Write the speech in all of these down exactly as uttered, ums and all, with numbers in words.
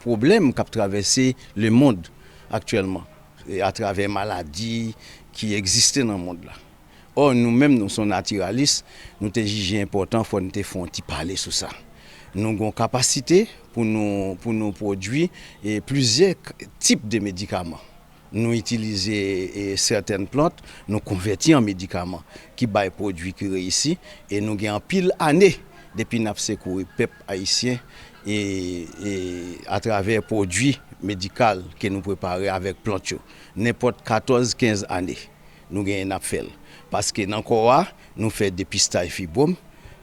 pwoblèm k ap travèse lemonn aktyèlman, e atravè maladi ki egziste nan mond la. Ò, nou menm, nou se yon natiralis, nou te jije enpòtan, fò n te fè yon ti pale sou sa. Nou gen yon kapasite pou nou, pou nou pwodui, e, plizyè k-, tip de medikaman. Nou itilize, e, sètèn plant, nou konvèti an medikaman ki bay pwodui ki reyisi, e nou gen anpil ane depi n ap sekouri pèp ayisyen, e, e, atravè pwodui medikal ke nou prepare avèk plant yo. Nenpòt katòz, kenz ane, nou genyen n ap fè l. Paske nan kò a, nou fè depistaj fibwòm,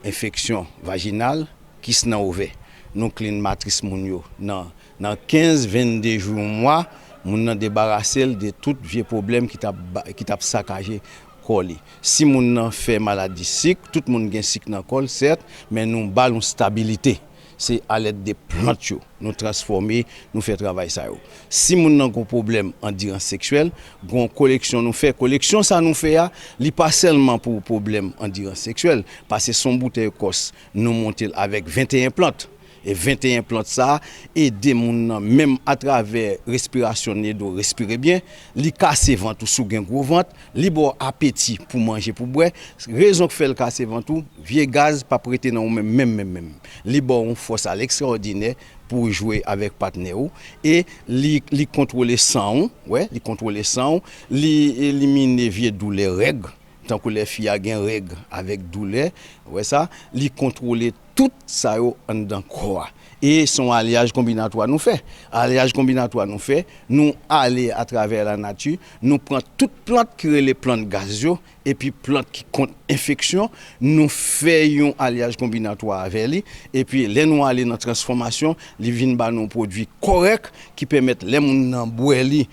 enfeksyon vajinal, kis nan ovè. Nou clean matris moun yo nan, nan kenz, vennde jou, yon mwa, moun nan debarase l de tout vye pwoblèm ki t ap ba-, ki t ap sakaje kò li. Si moun nan fè maladi sik, tout moun gen sik nan kò l, sèt, men nou ba l yon stabilite. Se alèd de plant yo nou transfòme, nou fè travay sa yo. Si moun nan gon pwoblèm andirans seksyèl, gon koleksyon nou fè. Koleksyon sa nou fè a, li pa sèlman pou pwoblèm andirans seksyèl, paske se yon boutèy kòs nou monte l avèk venteyen plant. E venteyen plant sa a ede moun nan menm atravè respirasyon, n ede w respire byen, li kase vant ou si w gen gwo vant, li ba w apeti pou manje, pou bwè. Rezon k fè l kase vant ou, vye gaz p ap rete nan ou menm, menm, menm, menm. Li ba w yon fòs a lekstraòdinè pou w jwe avèk patnè ou. E li, li kontwole san ou, wè, li kontwole san ou, li elimine vye doulè règ, tankou lè fi a gen règ avèk doulè, wè sa, li kontwole tout sa yo anndan kò a. E se yon alyaj konbinatwa nou fè. Alyaj konbinatwa nou fè, nou ale atravè lanati, nou pran tout plant ki rele plant gaz yo, epi plant ki kont enfeksyon, nou fè yon alyaj konbinatwa avè li, epi lè nou ale nan transfòmasyon, li vin ba nou yon pwodui kòrèk ki pèmèt lè moun nan bwè li,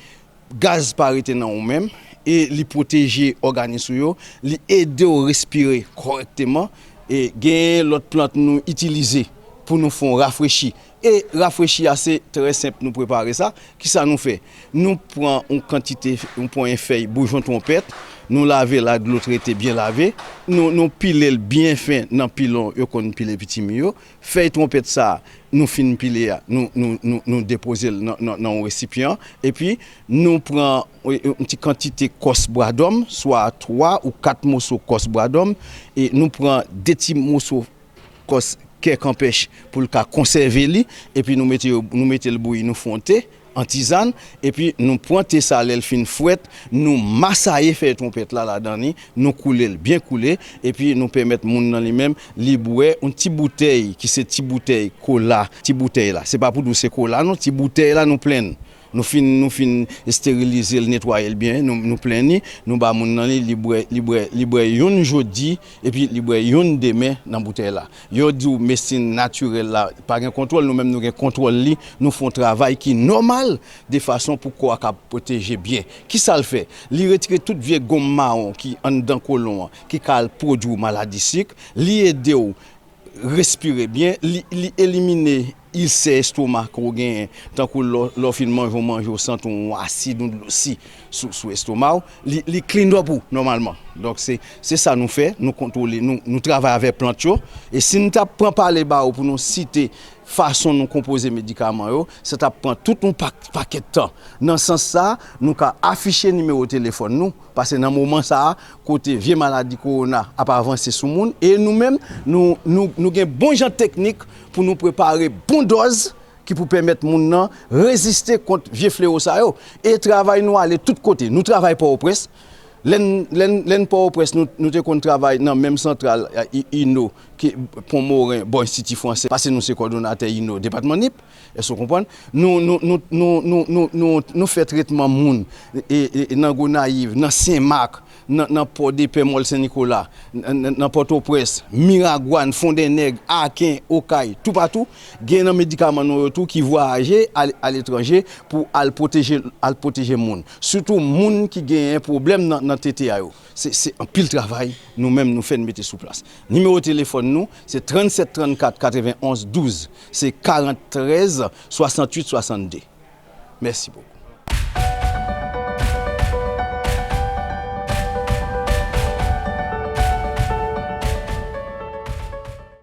gaz pa rete nan ou menm, e li pwoteje òganis ou yo, li ede w respire kòrèkteman, e genyen lòt plant nou itilize pou nou fè yon rafrechi. E rafrechi a se trè senp, nou prepare sa. Kisa nou fè? Nou pran yon kantite, yon ponyen fèy boujon twonpèt, nou lave l ak dlo trete byen lave, nou, nou pile l byen fen nan pilon yo konn pile pitimi yo. Fèy twonpèt sa a, nou fin pile a, nou, nou, nou, nou depoze l nan, nan, nan yon resipyan, epi nou pran, e, e, yon ti kantite kòs bwadòm, swa twa ou kat moso kòs bwadòm, e nou pran de ti moso kòs kè kanpèch pou l ka konsève li, epi nou mete yo, nou mete l bouyi, nou fè yon te an tizàn, epi nou pran te sa lè l fin frèt, nou masaye fèy twonpèt la ladan li, nou koule l byen koule, epi nou pèmèt moun nan li menm, li bwè yon ti boutèy ki se ti boutèy kola, ti boutèy la. Se pa pou di w se kola non, ti boutèy la nou plen l. Nou fin, nou fin esterilize l, netwaye l byen, nou, nou plen li, nou ba moun nan li, li bwè, li bwè, li bwè youn jodi, epi li bwè youn demen nan boutèy la. Yo di w medsin natirèl la pa gen kontwòl, nou menm nou gen kontwòl li, nou fè yon travay ki nòmal, de fason pou kò a ka pwoteje byen. Kisa l fè? Li retire tout vye gonm mawon ki anndan kolon an, ki ka al pwodui w maladi sik, li ede w respire byen, li, li elimine ilsè estoma ke w genyen, tankou lè w, lè w fin manje yon manje, w santi yon asid, yon dlo si sou, sou estoma w, li, li clean up ou nòmalman. Donk, se, se sa nou fè, nou kontwole, nou, nou travay avèk plant yo. E si n t ap pran pale ba ou pou nou site fason nou konpoze medikaman yo, sa t ap pran tout yon pak-, pakèt tan. Nan sans sa, nou ka afiche nimewo telefòn nou, paske nan moman sa a, kote vye maladi kowona ap avanse sou moun, e nou menm, nou, nou, nou gen bon jan teknik pou nou prepare bon dòz ki pou pèmèt moun nan reziste kont vye flewo sa yo. E travay nou ale tout kote. Nou travay Pòtoprens. Lè n, lè n, lè n Pòtoprens, nou, nou te konn travay nan menm santral, e, I-, Ino, ki Pon Moren, bò Enstiti Fransè, paske nou se kòdonatè Ino depatman Nip. Èske w konprann? Nou, nou, nou, nou, nou, nou, nou, nou fè tretman moun, e, e, e nan Gonayiv, nan Senmak, nan, nan Pòdepè, Mòl Sen Nikola, nan, nan, nan Pòtoprens, Miragwàn, Fondennèg, Aken, Okay, toupatou. Gen nan medikaman nou yo tou ki vwayaje al, aletranje pou al pwoteje, al pwoteje moun. Sitou moun ki genyen pwoblèm nan, nan tete a yo. Se, se anpil travay nou menm nou fè, n mete sou plas. Nimewo telefòn nou, se trannsèt trannkat katrevenonz douz, se karanntrèz swasanntuit swasannde. Mèsi bokou.